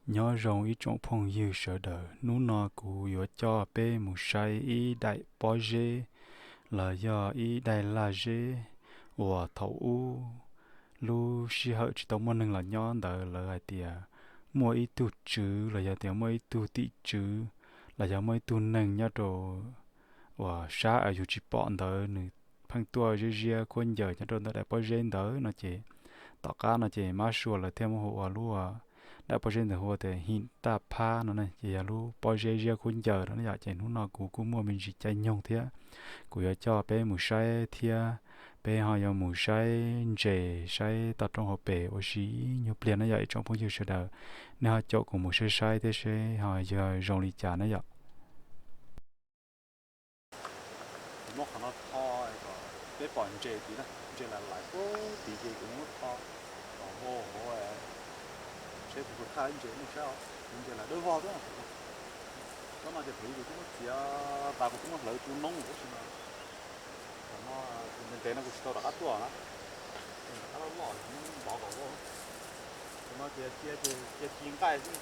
Nyob zoo ib tsoom phooj ywg sawv daws, hnub no kuv yuav coj peb mus saib ib daim pob zeb los yog ib daim lag zeb uas thaum ub lub sij hawm tsis tau muaj neeg los nyob ntawd lawv hais tias muaj ib tug tswv los yog tias muaj ib tug tim tswv los yog muaj ib tug neeg nyob rau uas sab uas yus tsis pom ntawd nws pheej tuaj ziab ziab khuab ncaws nyob rau ntawm daim pob zeb ntawd no ces tom qab no ces mab sua lawv thiaj muab hu ua lub daim pob zeb ntawd hu ua tias Him Taj Phab no ne, ces yog lub pob zeb ziab khuab ncaws no ne yom. Ces hnub no kuv kuj muaj me ntsis caij nyoog thiab kuv yuav coj peb mus saib thiab peb ho yuav mus saib ntses saib toj roob hauv pes ua si ib nyuag pliag ne yom ib tsoom phooj ywg sawv daws. Nej ho caum kuv mus saib saib thiab seb ho yog zoo li cas ne yom. Kuv muab qhov no tho kom peb pom ntses tid na, ntses lais lais puag tid ces kuv muab tho kom vau hauv seb puas thaj ntses nej saib os, ntses lais dawb vog xwb. Tsob no ces thaum ub kuv twb muab txiav tas kuv twb muab hlawv tu noob lawm tab sis mas thaum no ntev ntev no kuv tsis tau rov qab tuaj na. Rov qab loj loj ntov kom vau. Thaum no ces cia ces cia ci nqaij xwb,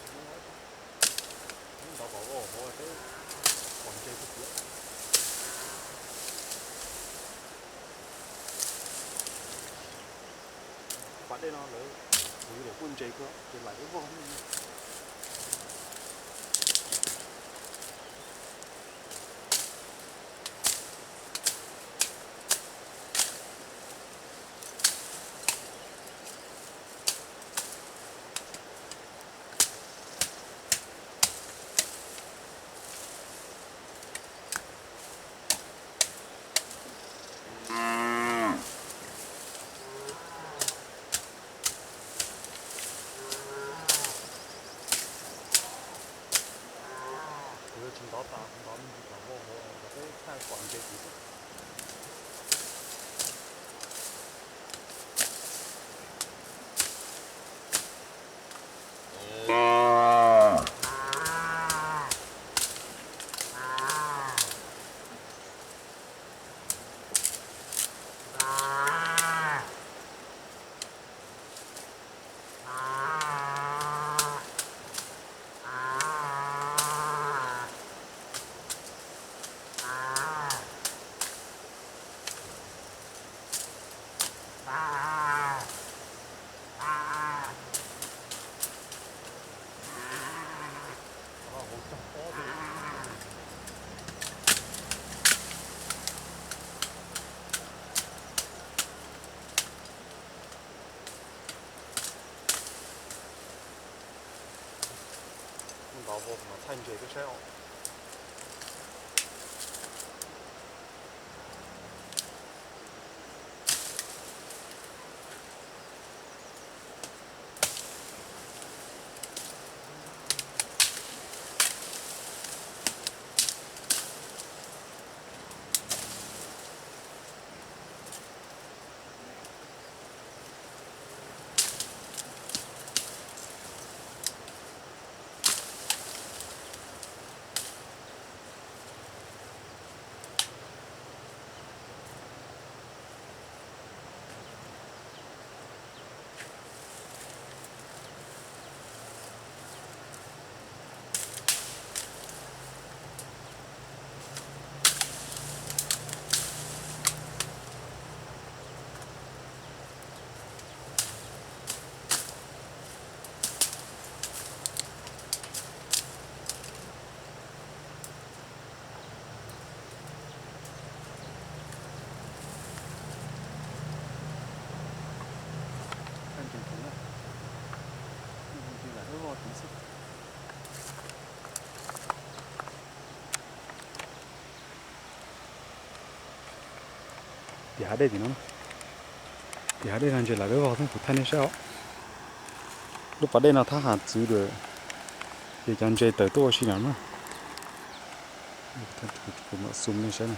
ntov kom vau hauv peb pom ntses puag tid. Pas dej no lawv kuj ntses kawg ces lais dawb vog. Kuv yuav tsis ntov tas, kuv ntov me ntsis kom vau hauv kom peb thaij pom ntses tid xwb. Ntov vau mas thaij ntses peb saib os. Tim hav dej tim no, tim hav dej no ntses lais dawb vog xwb, kuv thaij nej saib os. Lub pas dej no thab has txwv lawm, ces cov ntses tawm tuaj ua si no na. Kuv mam zoom nej saib na.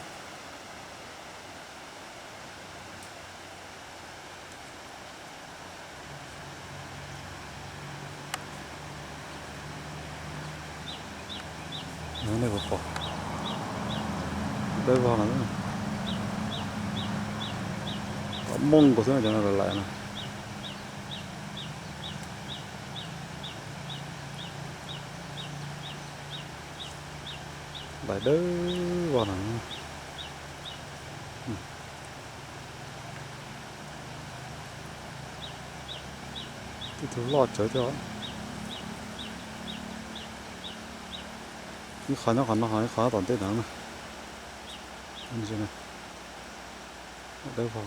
Nej puas pom, dawb vog no, pom mooj nkaus xwb no, cov no lais lais no. Lais dawb vog no. Tej tug loj tsawv thiab. Ib qho nyob qhov no, ib qho nyob tom ntej ntawd na. Dawb vog.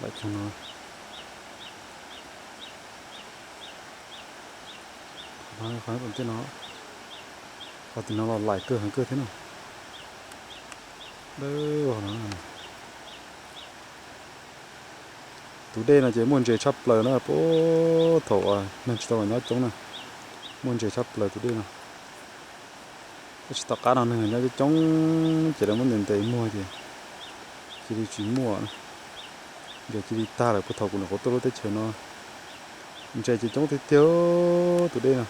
Lais txog no. Qhov no, qhov tom ntej no, qhov tim no los lais kawg heev kawg thiab na. Dawb vog no. Tus dej no ces muaj ntses tshaj plaws na, puag thaum neeg tsis tau los nyob coob na, muaj ntses tshaj plaws tus dej no. Tab sis tom qab no neeg nyob coob coob ces lawv muab ntes ntes muag ces cia li tsis muaj na. Ces cia li tag lawm, puag thaum kuv nyuam qhuav tuaj lub teb chaws no, ntses ces coob tiag tiag tus dej no.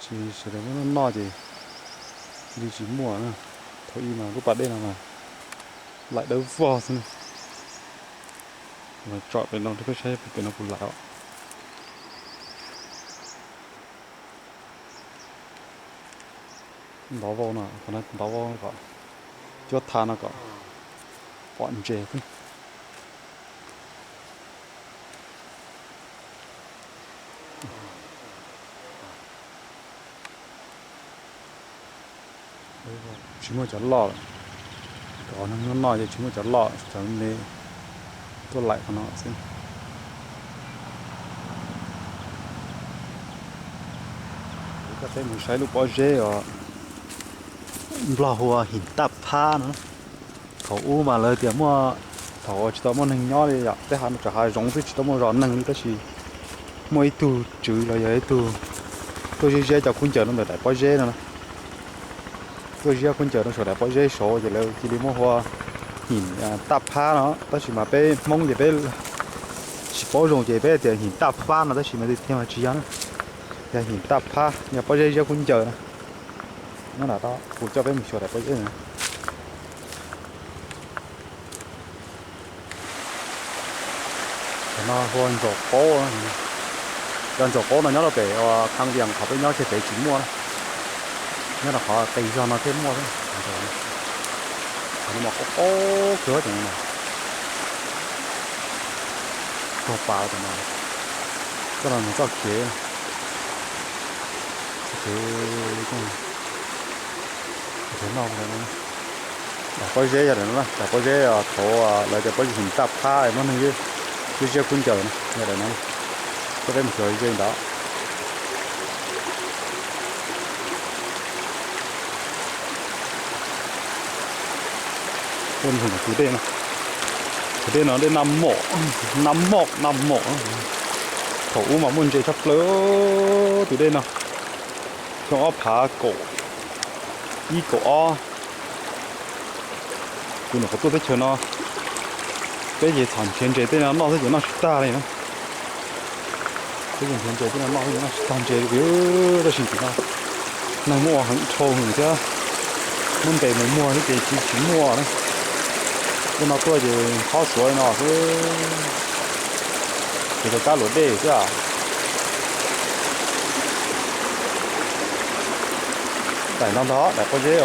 Tsis sawv daws muab noj noj ces cia li tsis muaj na. Thaum ub mas lub pas dej no mas lais dawb vog xwb na. Los tsom pem no rau peb saib pem no puas lais os. Ntov vau no, ntov vau kom cuab tha no kom pom ntses xwb. Tsis muaj cov loj lawm, cov neeg noj noj ces tsis muaj cov loj, cov me tuaj laim qhov no xwb. Kuv coj peb mus saib lub pob zeb os, Nplog hu ua him taj phab no. Thaum ub mas lawv tias muaj, thaum tsis tau muaj neeg nyob li yom, tej hav no tseem hav zoov xwb tsis tau muaj zos neeg li, tab sis muaj ib tug tswv los yog ib tug tuaj ziab ziab cov khaub ncaws no ntawm daim pob zeb no na. Tuaj ziab khaub ncaws rau saum daim pob zeb saud ces lawv cia li muab hu ua him taj phab no, tab sis mas peb Hmoob ces peb tsis paub zoo ces peb tias him taj phab no, tab sis mas tiag tiag mas tsis yog na, yog him taj phab, yog pob zeb ziab khaub ncaws na. Nyob nram no, kuv coj peb mus xyuas daim pob zeb na. Cov no hu ua ntsaum qaub, cov ntsaum qaub no nyob rau pem Kham Vias qhov peb nyob kiag pem tsis muaj, nyob rau qhov qis zog no thiaj muaj. Qhov no mas qaub qaub kawg cov no, tuag pas cov no, coj los mus txoj kev, txoj kev, kev noj. Daim pob zeb yog daim no, daim pob zeb thaud lawv tias pob zeb him taj phab muab neeg ziab khaub ncaws no yog daim no. Coj peb mus xyuas ze ntawd. Tus dej no, tus dej no dej naj mom, naj mom, naj mom. Thaum ub mas muaj ntses tshaj plaws tus dej no. Xyoo ob phav kaum ib kaum ob, kuv nyuam qhuav tuaj teb chaws no, peb ces txhom nrhiav ntses tej no noj xwb ces noj tsis tag li na. Peb ces nrhiav ntses tej no noj xwb ces noj tsis tag ntses li. Tab sis tim no neeg muaj ua heev dhau thiab, muab ntes mus muag thiab ces tsis, tsis muaj na. Tej no tuaj ces qhob xuav li no xwb, ces rau kab luam dej xwb. Daim no ntag, daim pob zeb,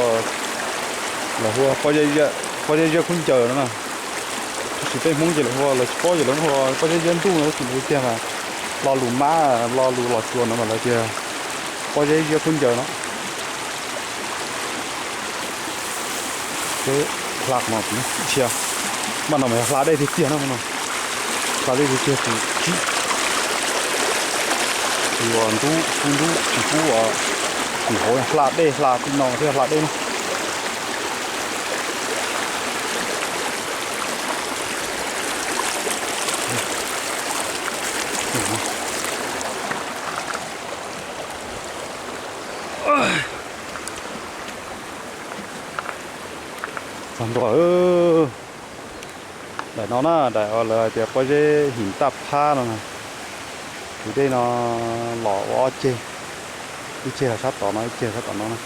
lawv hu ua pob zeb ziab khaub ncaws no na. Tab sis peb Hmoob ces lawv hu ua, lawv tsis paub ces lawv hu ua pob zeb ziab ntuj no, tab sis tiag mas lo lus mab, lo lus Los Tsuas no mas lawv tias pob zeb ziab khaub ncaws no. Peb hla qhov no ib txhia, mas no mas yog hla dej tiag tiag na no. Hla dej tiag tiag tus tsib, tus ntub kub ntub tsis kub, tus hauv hla dej, hla tim no thiab hla dej na. Txog ntua, daim no na, daim uas lawv hais tias pob zeb him taj phab no na. Tus dej no los ua ob ceg, ib ceg los sab tod no, ib ceg sab tom no na.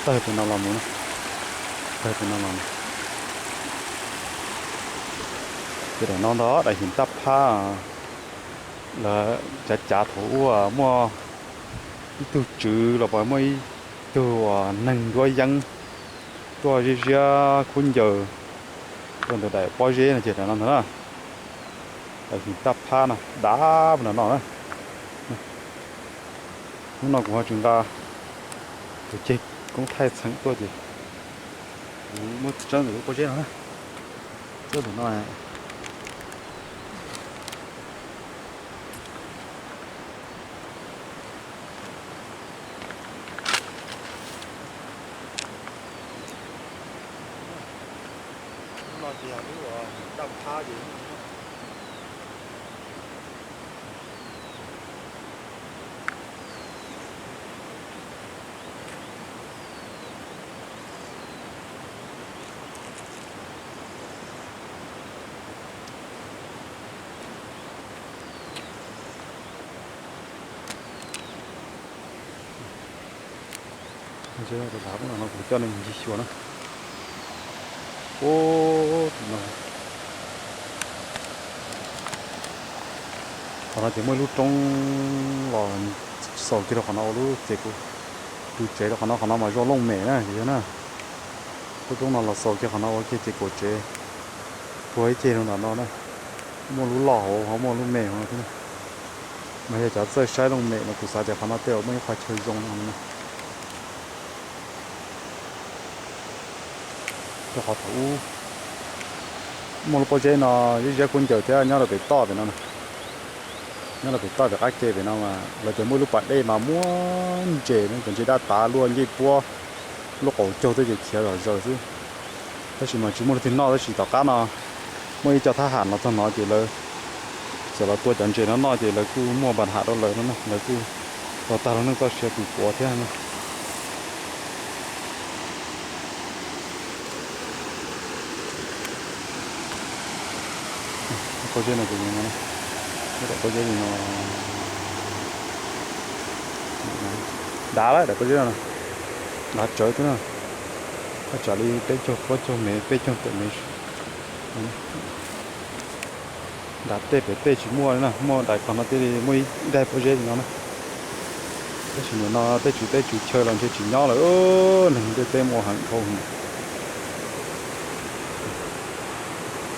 Tawg pem no los mus na. Ces daim no ntag, daim him taj phab, lawv cav cav thaum ub muaj ib tug tswv los puas muaj ib tug uas neeg ncuab yeeb tuaj ziab ziab khaub ncaws rau ntawm daim pob zeb no ces daim no ntag na. Daim him taj phab no dav puag nram no na. Hnub no kuv ho tsis nqa tus ceg koob thaij txheem tuaj ces kuv muab txawb ntawm lub pob zeb no na. Txawb ntawm no. Lub no ces yog lub uas daj phab ces Tus dav no kuv coj nej mus ncig xyuas na. Ub, qhov no ces muaj ib lub roob los xaus kiag rau qhov no ua lub tsev, tus tsev rau qhov no, qhov no mas zos Looj Mem na ces yog na. Lub roob no los xaus kiag qhov no ua kiag ces kaum tsev puag ib ceg rau ntawm no na. Muaj lub loj hauv, ho muaj lub me hauv no thiab. Mas yog cov txawj saib Looj Mem mas kuv xav tias qhov no tej zaum muaj ib qhov chaw zoo no. Rau qhov thaum ub muaj lub pob zeb no ziab ziab khaub ncaws thiab nyob rau pem toj pem no. Nyob rau pem toj pem qab ke pem no mas lawv tias muaj ib lub pas dej mas muaj ntses, cov ntses daj tav luaj ncej puab, lub qaum caug twb ces khiav zom zaws xwb. Tab sis mas tsis muaj leej twg noj, tab sis tom qab no muaj ib co thab ham los txog no ces lawv txawm los tua cov ntses no noj ces lawv kuj muaj npa ham rau lawv no na, lawv kuj tau tag lub neej txoj sia tus puav thiab na. Pob zeb no ces, pob zeb li no dav lawm, daim pob zeb no dav tsawv thiab na. Thaj tsam li peb caug plaub caug mev, peb caug tawm mev. Nram tej pem tej tsis muaj na, muaj daim qhov no thiaj li muaj ib daim pob zeb li no na. Tab sis nim no tej tswv teb tswv chaw los ntshe tsis nyob lawm, neeg ntiaj teb muaj heev dhau heev.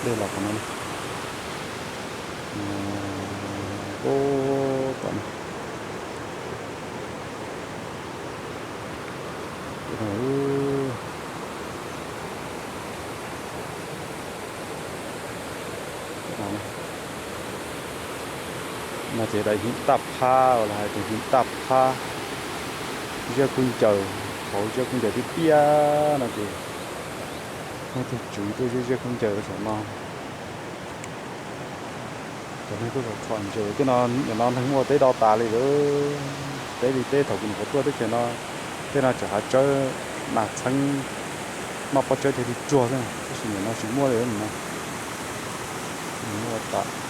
Dej los qhov no, tom no. No ces daim him taj phab los hais tias him taj phab, ziab khaub ncaws, hauv ziab khaub ncaws tiag tiag no ces muaj tug tswv tuaj ziab ziab khaub ncaws rau saum no. Cov neeg tuaj txhom ntses tej no, nim no neeg muaj teb do tas li lawm. Teb li teb thaum kuv nyuam qhuav tuaj teb chaws no, tej no tseem hav tsawb mas txheeb noj pob tsawb thiaj li tsuag xwb, tab sis nim no tsis muaj li no. Ua tas.